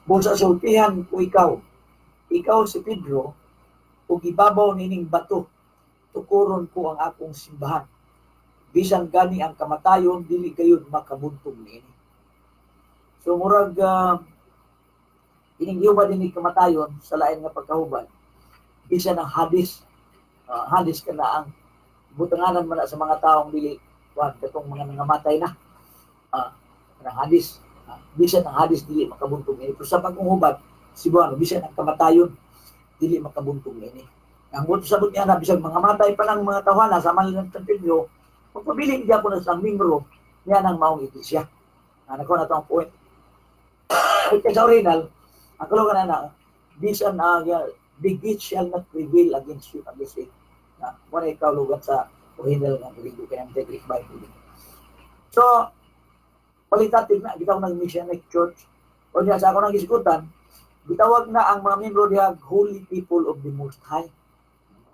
Busa sultihan ko ikaw. Ikaw si Pedro, ug ibabaw nining bato, tukuron ko ang akong simbahan. Bisan gani ang kamatayon, dili gayud makabuntog niini. So murag ining gihubad ini kamatayon sa lain nga pagkahubad. Bisan ang Hades, Hades kana ang butanganan man na sa mga taong dili kuan, katong mga nangamatay na. Kanang Hades. Bisan ang Hades dili makabuntog niini. Pero sa bagong hubad, Cebuano, bisan ang kamatayon dili makabuntog niini. Ang buto sabot niya na bisag mga matay pa ng mga tawhana sama nila ng Pedro, magpabilin gyapon na sa membro niya ng maong iglesia. Nakuha na to ang point. Kaya sa original, ang kalugan na bisan the gate shall not prevail against you, against it. Na, mao na ikalugan sa original nga Griego kaya ang Greek Bible. So, qualitative na, gitawag ng Messianic Church. O niya sa ako nang gisgutan, gitawag na ang mga membro diha Holy People of the Most High.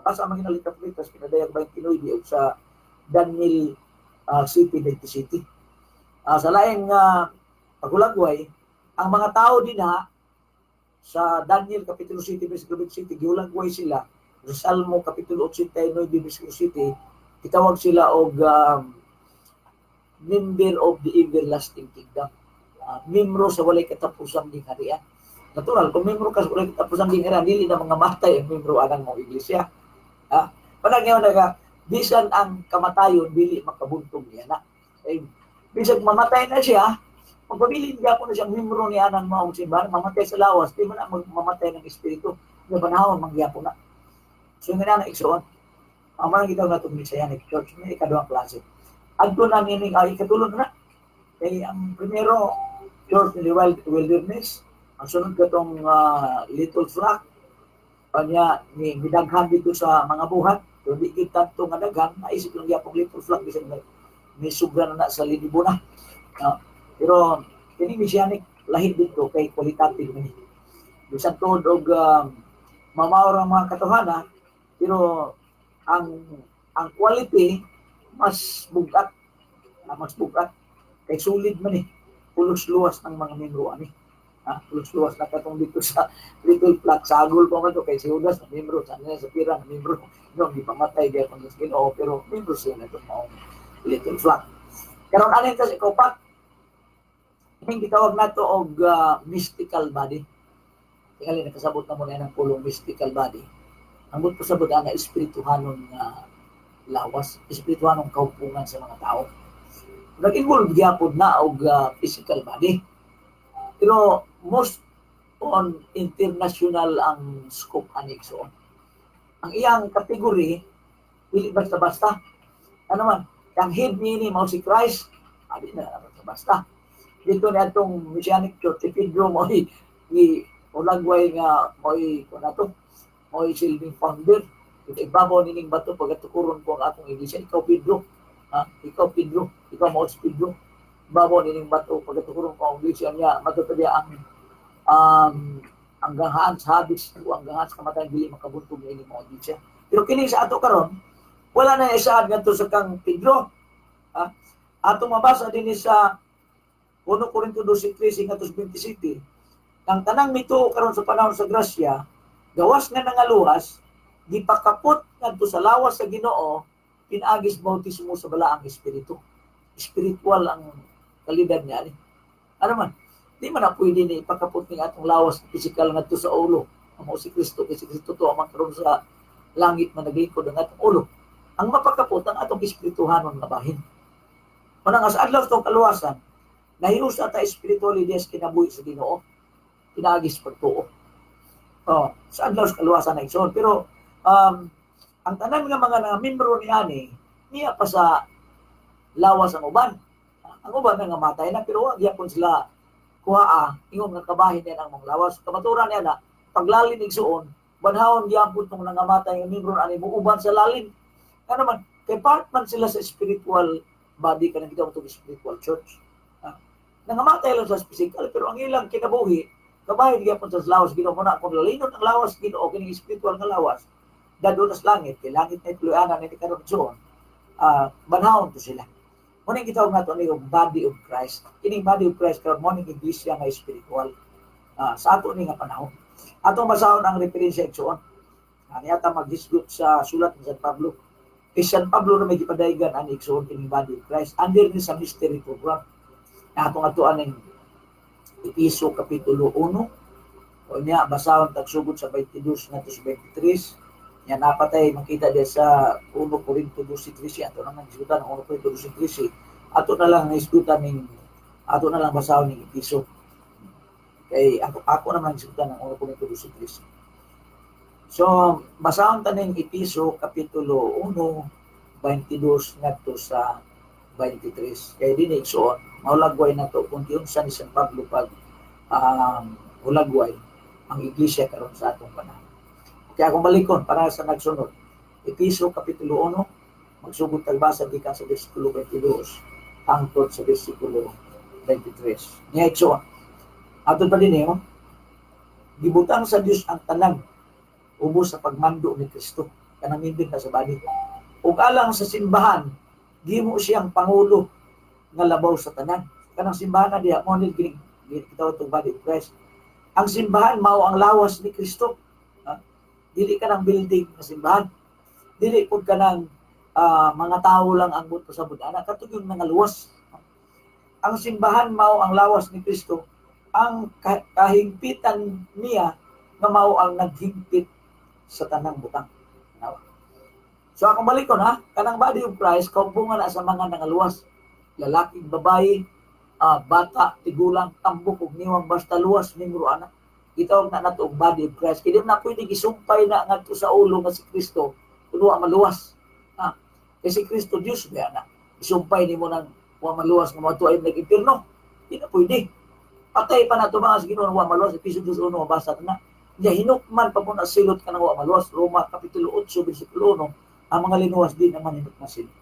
Asa ang mga nalita-litas, pinadayag 29 ug sa Daniel City, 20 City. Sa laing paghulagway, ang mga tao dinha sa Daniel Kapitulo City, versikulo 27, gihulagway sila. Sa Salmo Kapitulo 89, versikulo 7, gitawag sila og member of the everlasting kingdom. Membro sa walay katapusang gingharian. Natural, kung membro ka sa walay katapusang gingharian, dili na mga matay ang membro anang mong iglesia. Panagyaw na ka, bisan ang kamatayon, dili makabuntog niya na. Eh, bisag mamatay na siya, magpabilin gyapon na siyang membro niya ng maong simbahan, mamatay sa lawas, di man na mamatay ng espiritu. Nga panahon, mangyapon na. So, nga na igsoon. Ang mga gitawag nato Messianic Church, may ikaduhang klase. Adto na nining ay ikatulo na. Kay ang primero, Church in the Wilderness, ang sunod katong Little Flock, kanya ni midaghan dito sa mga buhat, pero di gyud tanto nga daghan, naisip lang gyapon Little Flock bisan may sobra na na sa libo na. Pero kini Messianic lahi dito kay qualitative man ni. Bisan tuod og mamaor ang mga katohana, pero ang quality mas bugat, mas bugat kay solid man eh, pulos luwas ng mga membro ani, pulos luwas na. Katong dito sa Little Flock, sagol pa man to kay si Judas na membro sa niya sa pira na membro no, di pamatay gyapon sa Ginoo, pero membro siya na itong maong Little Flock. Karon anin kasi ikaw ini gitawag nato og mystical body. Tingali nakasabot na mo na ang pulong mystical body. Ang but pasabot ana espirituhanon nga lawas, espirituhanong kaupungan sa mga tao. Nag-involve gyapon na og physical body. Pero most on international ang scope ani igsoon. Ang iyang category dili basta-basta. Ano man, ang head niini mao si Christ, adi na basta-basta. Dito ni atong Messianic Church, si Pedro mo'y i ulagway nga mo'y kuan ato, mo'y silbing founder. Ito ibabaw nining bato pagatukuron ko ang akong iglesia. Ikaw Pedro, ha? Ikaw Pedro, ikaw mao si Pedro. Ibabaw nining bato pagatukuron ko ang iglesia niya. Matuto diya ang ganghaan sa Hades o ang ganghaan sa kamatayon dili makabuntog niini mo iglesia. Pero kini sa ato karon, wala na isaad ngadto sa kang Pedro. Ha? Ato mabasa din sa 1 Corinto 12:13 ngadto sa 27, ang tanang mituo karon sa panahon sa grasya, gawas nga nangaluwas, gipakapot ngadto sa lawas sa Ginoo pinaagis bautismo sa balaang espiritu. Spiritual ang kalidad niya ni. Ano man, di man na pwede ni ipakapot ning atong lawas physical ngadto sa ulo. Ang mao si Kristo, kay si Kristo to ang karon sa langit man naglingkod ang atong ulo. Ang mapakapot ang atong espirituhanon nga bahin. Mao nga sa adlaw sa kaluwasan, nahiusa ta spiritually diya sa kinabuhi sa Ginoo. Pinaagis pagtuo. Oh, sa adlaw sa kaluwasan na igsoon. Pero ang tanan nga mga nga membro ni ani niya pa sa lawas ang uban. Ang uban nga matay na pero wa gyapon sila kuhaa ingon nga kabahin niya ang mga lawas. Kamaturan niya na paglalin igsuon, banhawon gyapon tong nangamatay nga membro ani muuban sa lalin. Ano man, kay part man sila sa spiritual body kanang gitawag itong spiritual church. Nangamatay lang sa physical pero ang ilang kinabuhi kabahin gyapon sa lawas Ginoo. Mo na kung lalinon ang lawas Ginoo, kining spiritual nga lawas dadto sa langit, kay langit na ituluyanan ni karon soon, banhawon to sila. Mo ning gitawag nato ani yung body of Christ. Kining body of Christ karon mo ning iglesia nga spiritual. Sa ato ni nga panahon. Atong basahon ang referensya, igsoon. Niya ta maghisgot sa sulat ni San Pablo. Kay San Pablo na may gipadaygan ani, igsoon, kining body of Christ under ni sa mystery program. Na atong atuan ning Episo kapitulo 1. O niya, basahon tagsugod sa 22 ngadto sa 23. Nya napatay makita diya sa 1 Corinto 12:13. Ato naman hisgutan ang 1 Corinto 12:13. Ato na lang hisgutan ning ato na lang basahon ning Episo. Kay ako naman hisgutan ang 1 Corinto 12:13. So, basahon ta ning Episo kapitulo 1, 22 ngadto sa 23. Kay dinhi, igsoon, maulagway na to kung giunsa ni San Pablo pag hulagway ang iglesia karon sa atong panahon. Kaya kung balikon para sa nagsunod, Episo kapitulo 1, magsugod tagbasa gikan sa versikulo 22 hangtod sa versikulo 23. Niya, igsoon. Ato pa din oh, gibutang sa Dios ang tanan ubos sa pagmando ni Kristo kanang nindot na sa body. Ug alang sa simbahan, gihimo siyang pangulo nga labaw sa tanan. Kanang simbahan na diha mo ni kini gitawag tong body of Christ. Ang simbahan mao ang lawas ni Kristo. Ha? Dili ka ng building nga simbahan. Dili pud ka ng mga tao lang ang buto sa ana kato yung mga luwas. Ang simbahan mao ang lawas ni Kristo. Ang kahingpitan niya nga mao ang naghingpit sa tanang butang. Tanawa. So akong balikon ha, kanang body of Christ kaumbungan na sa mga nangaluwas. Lalaki, babae, bata, tigulang, tambok ug niwang, basta luwas miyembro ana. Gitawag na nato og body of Christ. Kaya di na pwede gisumpay na ngadto sa ulo nga si Kristo kun wa maluwas. Ha? Kay si Kristo Dios ba na. Isumpay nimo nang wa maluwas nga moadto ay nag-impierno. Di na pwede. Patay pa na ito mga sa Ginoo wa maluwas. Episo 2:1, mabasa na. Nya hinukman pa po na silot ka nang wa maluwas. Roma kapitulo 8 bersikulo 1, ang mga linuwas di naman hinukman silot.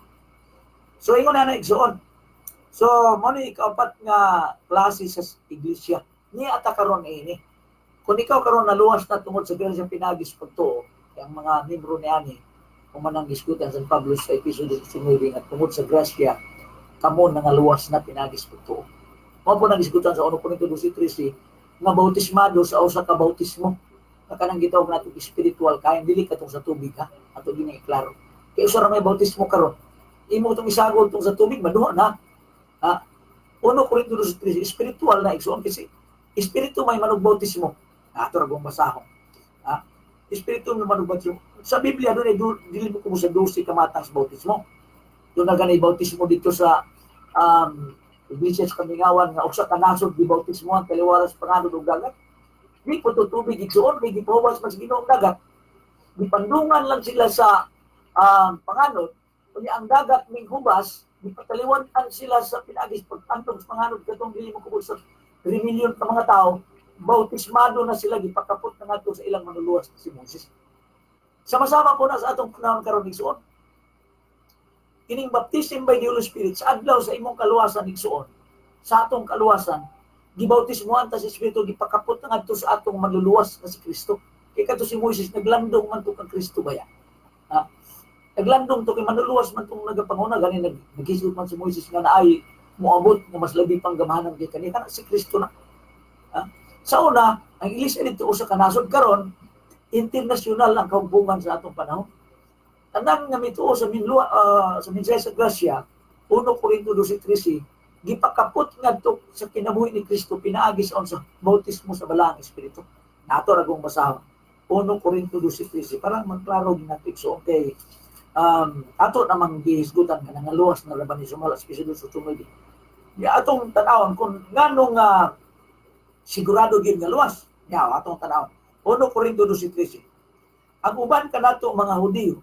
So ingon na na, igsoon. So mo ni ikaapat nga klase sa iglesia. Niya ata karon ini. Kung ikaw karon naluwas na tungod sa grasya pinaagi sa pagtuo, ang mga membro ni ani, kung man ang gisgutan San Pablo sa Episo 19 nga tungod sa grasya kamo nangaluwas na pinaagi sa pagtuo. Mao po nang gisgutan sa 1 Corinto 12:13 nga bautismado sa usa ka bautismo nga kanang gitawag nato spiritual kain, dili katong sa tubig ha. Ato gini iklaro. Kay usa ra may bautismo karon. Imo tong isagol tong sa tubig, maduha na. Ha? 1 Corinto 12:13 spiritual na, igsoon, kasi espiritu may manugbautismo. Ato ra gong basahon. Ha? Espiritu may manugbautismo. Sa Biblia doon ay dili mo kumo sa 12 ka matang sa bautismo. Doon na ganay bautismo dito sa Iglesia sa Kamingawan nga usa ka nasod gibautismohan taliwala sa panganod og dagat. Di po to tubig, igsoon, kay gipahuwas man sa Ginoo ang dagat. Gipandungan lang sila sa panganod. Unya ang dagat ming hubas, gipataliwan sila sa pinaagi pagpantong sa panganod katong dili mo kubos sa 3 million ka mga tao, bautismado na sila, gipakapot na ngadto sa ilang manluluwas na si Moses. Sama-sama po na sa atong panahon karon, igsoon. Kining baptism by the Holy Spirit sa adlaw sa imong kaluwasan, igsoon, sa atong kaluwasan, gibautismuhan ta sa Espiritu, gipakapot na ngadto sa atong manluluwas na si Kristo. Kay kadto si Moises naglandong man to kang Kristo baya. Ha? Naglandong to kay manluluwas man tong nagapanguna gani naghisgot man si Moises nga naay moabot nga mas labi pang gamahanan kay kaniya, kana si Kristo na. Ha? Sa una, ang iglesia dito usa ka nasod, karon internasyonal ang kaumbungan sa atong panahon. Tanan nga mituo sa mensahe sa grasya, 1 Corinto 12:13, gipakapot ngadto sa kinabuhi ni Kristo pinaagi sa unsa? Bautismo sa Balaang Espiritu. Nato ra gong basahon. 1 Corinto 12:13 parang magklaro gid nato, igsoon, kay ato namang gihisgutan nga nangaluwas na laban ni sumala sa Episo 2:9. Ya, atong tan-awon kung ngano nga sigurado gid nga luwas. Ya, atong tan-awon. 1 Corinto 12:13. Ang uban kanato mga Hudiyo,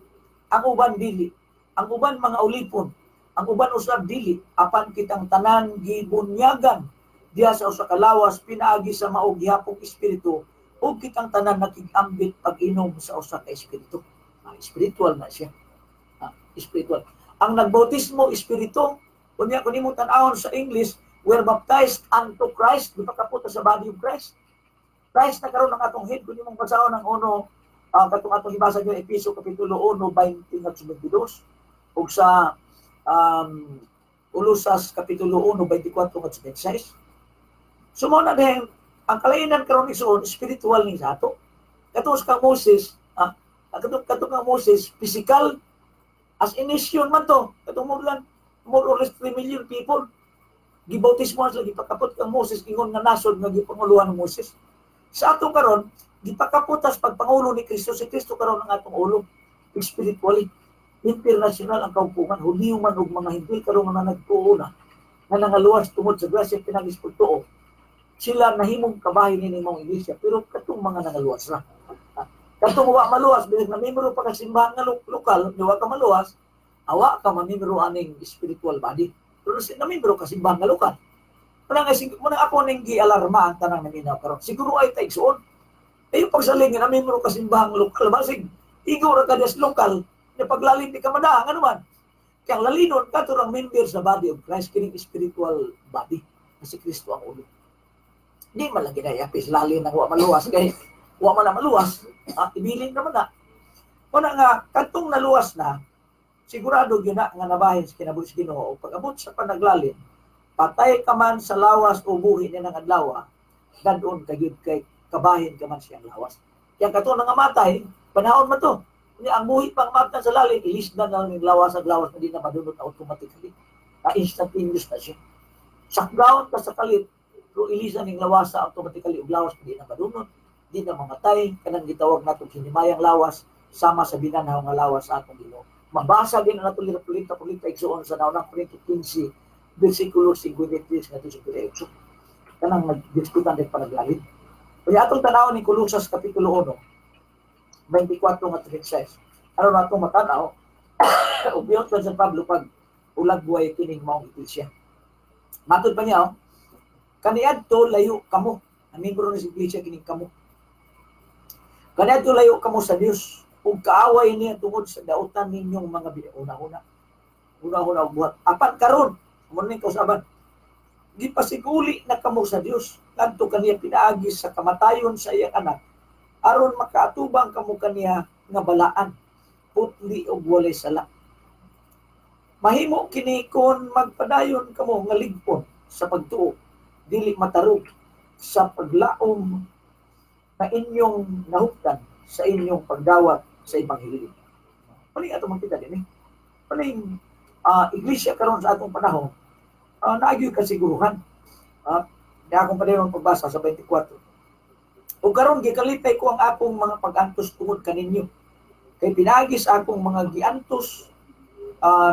ang uban dili, ang uban mga ulipon, ang uban usab dili, apan kitang tanan gibunyagan diha sa usa ka lawas pinaagi sa mao gihapong espiritu ug kitang tanan nakig-ambit pag-inom sa usa ka espiritu. Ah, spiritual na siya. Ah, spiritual. Ang nagbautismo espiritu, unya kun imo tan-awon sa English, "We're baptized unto Christ," gipakapot sa body of Christ. Christ na karon ang atong head kung imong basahon ang uno katong atong gibasa yung Episo kapitulo 1 20 at 22 ug sa Kolosas kapitulo 1 24 at 26. So mao na din Ang kalainan karon, igsoon, spiritual ni sa ato. Kato sa kang Moses, kato kang Moses, physical as a nation man to. Kato more or less 3 million people. Gibautismo sila, gipakapot kang Moses, ingon nga nasod nga gipanguluhan ng Moses. Sa ato karon, gipakaputas pagpangulo ni Kristo. Si Kristo karon ang atong ulo spiritually. International ang kaupungan, Hudiyo man ug mga Hintil karon nga nagtuo na, nga nangaluwas tungod sa grasya pinaagi sa pagtuo. Sila nahimong kabahin ni maong iglesia, pero katong mga nangaluwas ra. Katong wa maluwas, bilang na membro pa ka simbahan nga lokal, wa ka maluwas, awa ka mamembro aning spiritual body. Pero si namembro ka simbahan nga lokal. Muna nga muna ako ning gialarma ang tanang naminaw karon. Siguro ay ta, igsoon. Ayo pagsaling nga namembro ka simbahang lokal, basig igo ra ka des lokal, na paglalim di ka madaang ano man. Kaya ang lalinon kato rang member sa body of Christ, kining spiritual body na si Kristo ang ulo. Di man lang ginayapis lalin ang wa maluwas kay wa man na maluwas, ibilin naman na. Muna nga kadtong naluwas na, sigurado gyud na nga nabahin sa kinabuhi sa Ginoo. Pag abot sa panaglalin, patay ka man sa lawas o buhi ni ng adlaw, dadon ka gyud kay kabahin ka man siyang lawas. Yang kato nga matay, panahon man to. Unya ang buhi pang matan sa lalim, ilis na lang ng lawas at lawas na di na madunot automatically. Instantaneous na siya. Sakgaon ka sa kalit, pero ilisan ning lawas sa automatically ug lawas na di na madunot, di na mamatay, kanang gitawag nato hinimayang lawas sama sa binanhaw nga lawas sa atong Ginoo. Mabasa din na nato lita pulita, igsoon, sa naunang Korinto 15 versikulo 53 ngadto 58. Kanang nagdiskutan din panaglalin. Kaya atong tanawon ni Kolosas kapitulo 1 24 nga 36. Aron nato matanaw ug biyon sa San Pablo pag ulagway kining maong iglesia. Matod pa niya, oh, kaniadto layo kamo. Ang membro ni sa iglesia kining kamo. Kaniadto layo kamo sa Dios ug kaaway niya tungod sa dautan ninyong mga una-una. Una-una og buhat. Apan karon, mo ning kausaban, gipasiguli na kamo sa Dios ngadto kaniya pinaagi sa kamatayon sa iyang anak aron makaatubang kamo kaniya nga balaan, putli ug walay sala. Mahimo kini kon magpadayon kamo nga ligpon sa pagtuo, dili matarog sa paglaom na inyong nahuptan sa inyong pagdawat sa ebanghelyo. Paling ato makita din eh. Paling iglesia karon sa atong panahon, naagyoy kasiguruhan. Di akong padayon pagbasa sa 24. Ug karon gikalipay ko ang akong mga pag-antos tungod kaninyo. Kay pinaagi sa akong mga giantos,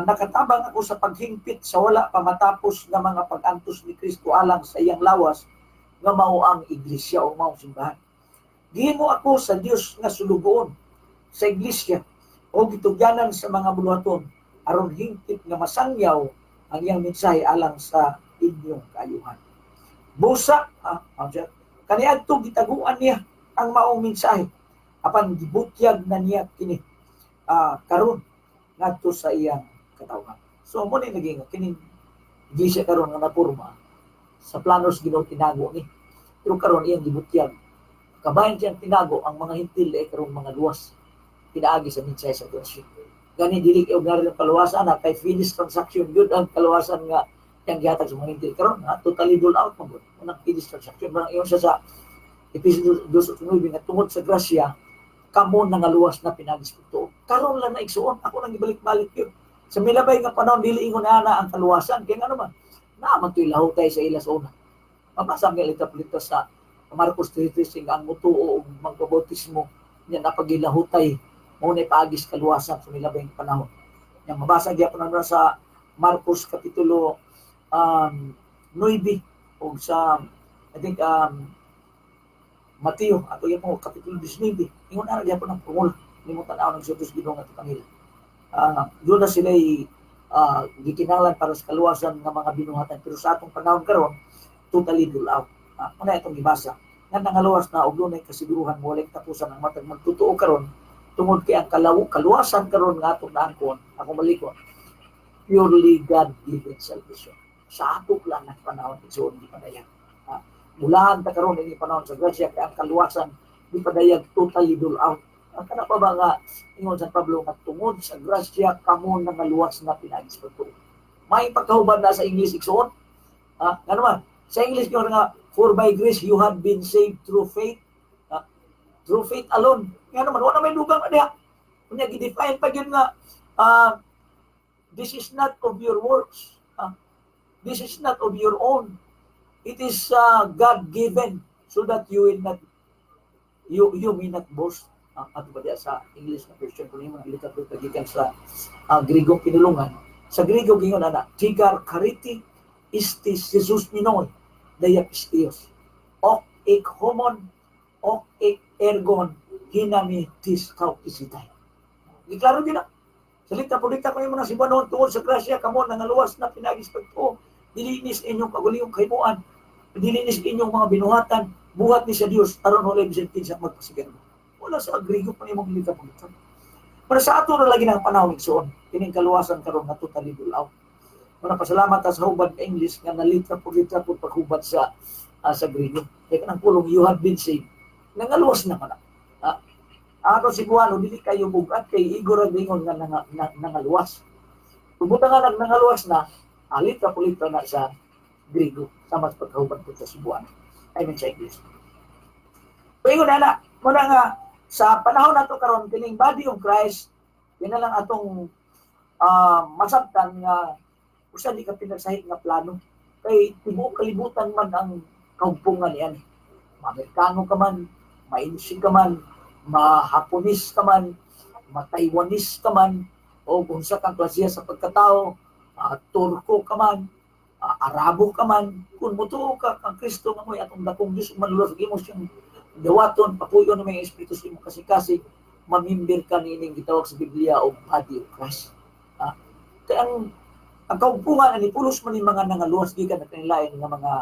nakatabang ako sa paghingpit sa wala pa matapos nga mga pag-antos ni Kristo alang sa iyang lawas nga mao ang iglesia o mao simbahan. Gihimo ako sa Dios nga sulugoon sa iglesia o gitugyanan sa mga buluhaton aron hingpit nga masangyaw ang iyang mensahe alang sa inyong kaayuhan. Busa, siya, kaniadto gitaguan niya ang maong mensahe apan gibutyag na niya kini karon ngadto sa iyang katawhan. So mo ni naging kining iglesia karon nga napurma sa planos Ginoo tinago ni. Pero karon iyang gibutyag. Kabahin siyang tinago, ang mga Hintil ay karon mga luwas pinaagi sa mensahe sa grasya. Gani dili kay ordinaryo ang kaluwasan na kay finished transaction gyud ang kaluwasan nga yang gihatag sa mga Hintil karon, ha, totally dole out man gud. Unang finished transaction man ingon siya sa Episode 2:9 nga tungod sa grasya kamo nangaluwas na pinaagi sa pagtuo. Karon lang na, igsuon, ako nang ibalik-balik yun. Sa milabay nga panahon dili ingon ana ang kaluwasan kay ngano man naa man to'y lahutay sa ila sa una. Mabasa ang lita sa Marcos 3:3 nga ang mutuo og magpabautismo niya napagilahutay mao na paagi sa kaluwasan sa milabay nga panahon. Yang mabasa gyapon na sa Marcos kapitulo 9 o sa, I think, Mateo ato gyapon kapitulo 19, ingon ana gyapon ang formula. Nimo tan-aw ng sutos Ginoo nga kanila. Doon na sila gikinahanglan para sa kaluwasan nga mga binuhatan, pero sa atong panahon karon totally dole out. Muna itong gibasa nga nangaluwas na og dunay kasiguruhan mo walay katapusan ang matag magtotoo karon tungod kay ang kaluwasan karon nga atong naangkon, ako malikon, purely God-given salvation sa ato lang ng panahon, igsoon, di padayag. Mulahan ta karon ini panahon sa grasya kay ang kaluwasan di padayag totally dole out. Ang kana pa ba nga ingon San Pablo nga tungod sa grasya kamo nangaluwas na pinaagi sa pagtuo. May pagkahuban na sa English, igsoon. Ngano man? Sa English yun nga For by grace you have been saved through faith. Through faith alone. Nga naman, wala may dugang na diha. Kunya, gi-define pa gyud nga, this is not of your works. This is not of your own. It is God-given so that you will not, you may not boast. Ato ba diya sa English na version kung imo nagilita ko gikan sa Griego pinulungan. Sa Griego gingon ana, "Ti gar chariti estis sesosmenoi dia pisteos. Ok ek homon, ok ek ergon, hinami tis kaupisitay." Giklaro din na. Salita pulita ko imo na si Banon tungod sa grasya kamo nangaluwas na pinaagi sa pagtuo. Dilinis inyong kaguliyong kahimuan. Dilinis inyong mga binuhatan. Buhat ni sa Dios aron walay bisan kinsa magpasigarbo. Wala sa Griego pa nimong lita pulita. Pero sa ato na lagi ng panahon, igsoon, kining kaluwasan karon nga totally out. Muna pasalamat ta sa hubad ka English nga nalitra po litra po paghubad sa Griego. Kaya kanang pulong "you have been saved." Nangaluwas na man. Ato Cebuano dili kayo bugat kay igor ang ingon nga nangaluwas. Kung buta nga nangaluwas na, litra po litra na sa Griego sama sa pagkahubad po sa Cebuano. I mean sa English. So ingon na, muna nga sa panahon nato karon kining body of Christ, yun na lang atong masabtan nga usa di ka pinagsahit nga plano kay tibuok kalibutan man ang kaugpungan niyan. Ma-Amerikano ka man, ma-Insig ka man, ma-Haponis ka man, ma-Taiwanese ka man, o kung sa kang klasiya sa pagkatao, Turko ka man, Arabo ka man, kung mutuo ka kang Kristo nga mo'y atong dakong Diyos manulos imo siyang dawaton, papuyo na may Espiritu sa imong kasing-kasing, mamimber ka niining gitawag sa Biblia o body of Christ. Kaya ang kaugpungan ani pulos man ni mga nangaluwas gikan na kanilain nga mga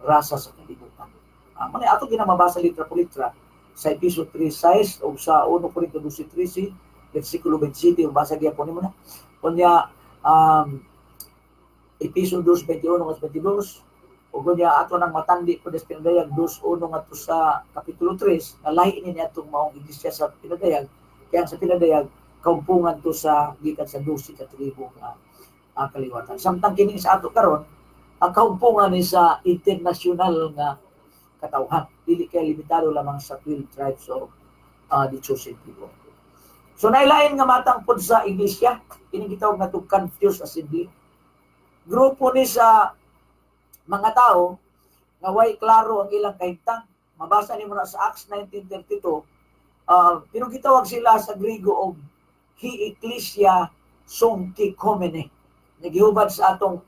rasa sa kalibutan. Manay ato ginamabasa litra po litra sa Episo 3:6 o sa 1 Corinto 12:13 versikulo 27, basa gyapon nimo na. Unya Episo 2:21 ngadto 22 ug unya ato nang matandi po des Pinadayag 2:1 ngadto sa kapitulo 3 nga lahi ni atong maong iglesia sa Pinadayag, kaya ang sa Pinadayag kaugpungan to sa gikan sa 12 ka tribo nga kaliwatan. Samtang kini sa ato karon ang kaugpungan ni sa international nga katawhan. Dili kay limitado lamang sa 12 tribes of the chosen people. So nailain nga matang pod sa iglesia, kining gitawag nga to confused assembly. Grupo ni sa mga tao nga way klaro ang ilang kahimtang. Mabasa nimo na sa Acts 19:32, pero gitawag sila sa Griego og hi ecclesia songkikomene. Nagihubad sa atong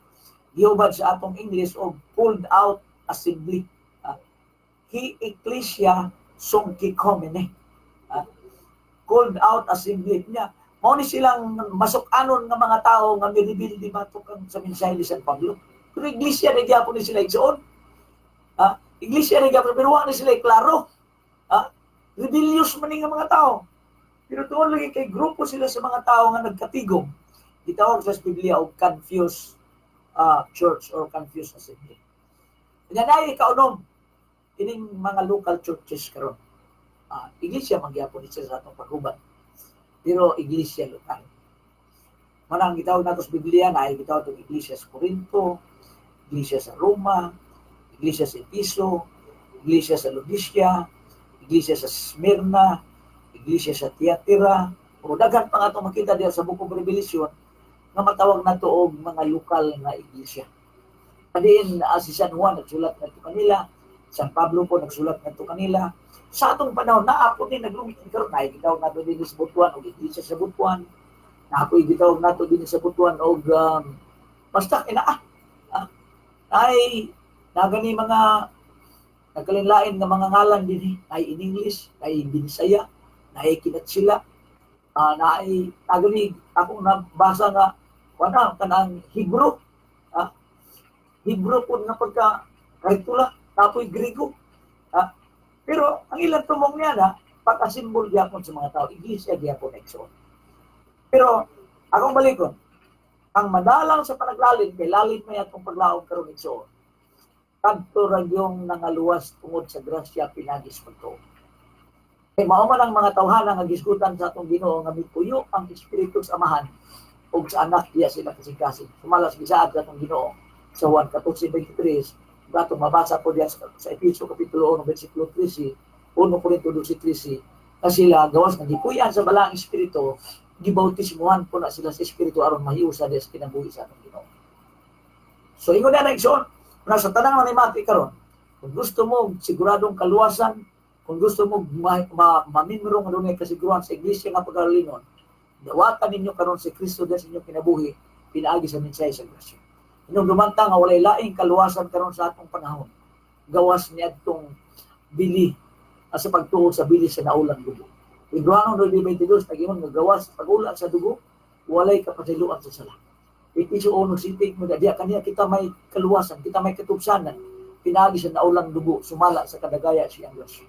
gihubad sa atong English og pulled out assembly. Hi ecclesia songkikomene. Called out assembly niya. Mao ni silang masuk-anon nga mga tao nga mirebilde batok ang sa mensahe ni San Pablo. Pero iglesia na gyapon ni sila, igsoon. Iglesia na gyapon pero wa ni sila klaro. Rebellious man ni nga mga tao. Pero tuon lagi kay grupo sila sa mga tao nga nagkatigom. Gitawag sa Biblia og confused church or confused assembly. Nya naay kaunom kining mga local churches karon. Iglesia man gyapon ni sila sa atong paghubad. Pero iglesia lokal. Manang gitawag nato sa Biblia na ay gitawag itong iglesia sa Corinto, iglesia sa Roma, iglesia sa Episo, iglesia sa Laodicea, iglesia sa Smyrna, iglesia sa Tiatira, o daghan pa nga itong makita diya sa Book of Revelation nga matawag nato og mga lokal nga iglesia. Kadiin si San Juan nagsulat ngadto kanila, San Pablo po nagsulat ngadto kanila. Sa atong panahon naa po ni naglumit karon na gitawag nato dinhi sa Butuan og iglesia sa Butuan. Naa po gitawag nato dinhi sa Butuan og basta kinaa. Ay nagani mga nagkalinlain nga mga ngalan dinhi ay in English, ay Binisaya, naay Kinatsila, naay nagani akong nabasa nga wala kanang Hebrew. Hebrew po nga pagka karitula, tapoy Griego. Pero ang ilang tumong niya na pagka-symbol gyapon sa mga tao, iglesia gyapon igsoon. Pero akong balikon, ang madalang sa panaglalim kay lalim may atong paglaom karon, igsoon. Kadto ra yung nangaluwas tungod sa grasya pinaagi sa pagtuo. Kay mao man ang mga tawhana nga gisgutan sa atong Ginoo nga mipuyo ang espiritu sa Amahan ug sa Anak diya sila kasing-kasing. Sumala sa gisaad sa atong Ginoo sa Juan 14:23, Atong mabasa po diyan sa Efeso Kapitulo 1, versikulo 13, 1 Corinto 12:13, na sila gawas nga gipuy-an sa Balaang Espiritu, gibautismuhan po na sila sa Espiritu aron mahiusa diya sa kinabuhi sa atong Ginoo. So ingon na, igsoon, na sa tanang manimati karon, kung gusto mo siguradong kaluwasan, kung gusto mo mamimro nga dunay kasiguruhan sa iglesia nga pagkalinon, dawatan ninyo karon si Kristo diya sa inyong kinabuhi pinaagi sa mensahe sa grasya. Inyong dumanta nga walay laing kaluwasan karon sa atong panahon gawas niadtong bili sa pagtuo sa bili sa naulang dugo. Hebreohanon 9:22 nag-ingon nga gawas pag-ula sa dugo, walay kapasayloan sa sala. Efeso 1:7 mo diya kaniya kita may kaluwasan, kita may katubsanan pinaagi sa naulang dugo sumala sa kadagaya siyang grasya.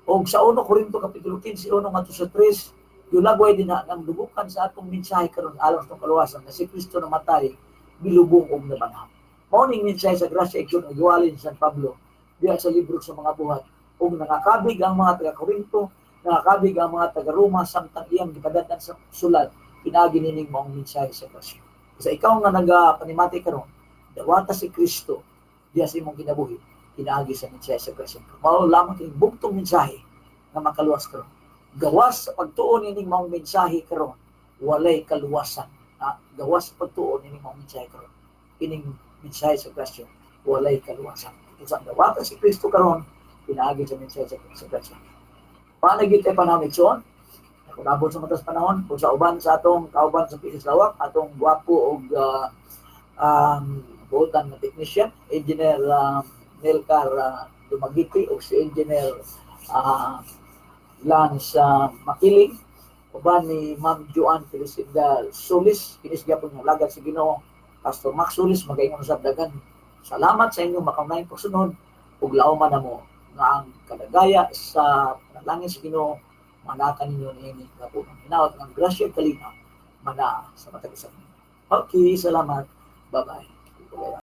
Og sa 1 Korinto kapitulo 15, 1 ngadto sa 3, yulagway din na ang dugukan sa atong mensahe karon alang sa atong kaluwasan na si Kristo namatay, gilubong og nabanhaw. Mao ning mensahe sa grasya, igsoon, nga giwali ni San Pablo diya sa libro sa mga Buhat ug nakakabig ang mga taga Korinto, nakakabig ang mga taga Roma samtang iyang gipadad-an sa sulat pinaagi nining maong mensahe sa grasya. Sa ikaw nga nagapanimati karon, dawata si Kristo diya sa imong kinabuhi pinaagi sa mensahe sa grasya. Mao lamang kining bugtong mensahe nga makaluwas karon. Gawas sa pagtuo nining maong mensahe karon, walay kaluwasan. Ha? Gawas sa pagtuo nining maong mensahe karon. Kining mensahe sa grasya, walay kaluwasan. Kung sa dawata si Kristo karon pinaagi sa mensahe sa grasya. Paano gyud tayo panahon, igsoon? Kung abot sa matas panahon, kung sa uban sa atong kauban sa Pilis Lawak, atong gwapo og buotan nga technician, Engineer Nelcar Dumagiti o si Engineer Lance Makiling, uban ni Ma'am Joanne Felicidad Solis, kinis gyapon nga lagad sa Ginoo, Pastor Max Solis, magaingon sa daghan salamat sa inyong makaunahing pagsunod ug lauman namo nga ang kadagaya sa panalangin sa Ginoo manaka ninyo niini nga punong hinaot ng grasya ug kalinaw manaa sa matag isa ninyo. Okay, salamat. Bye-bye.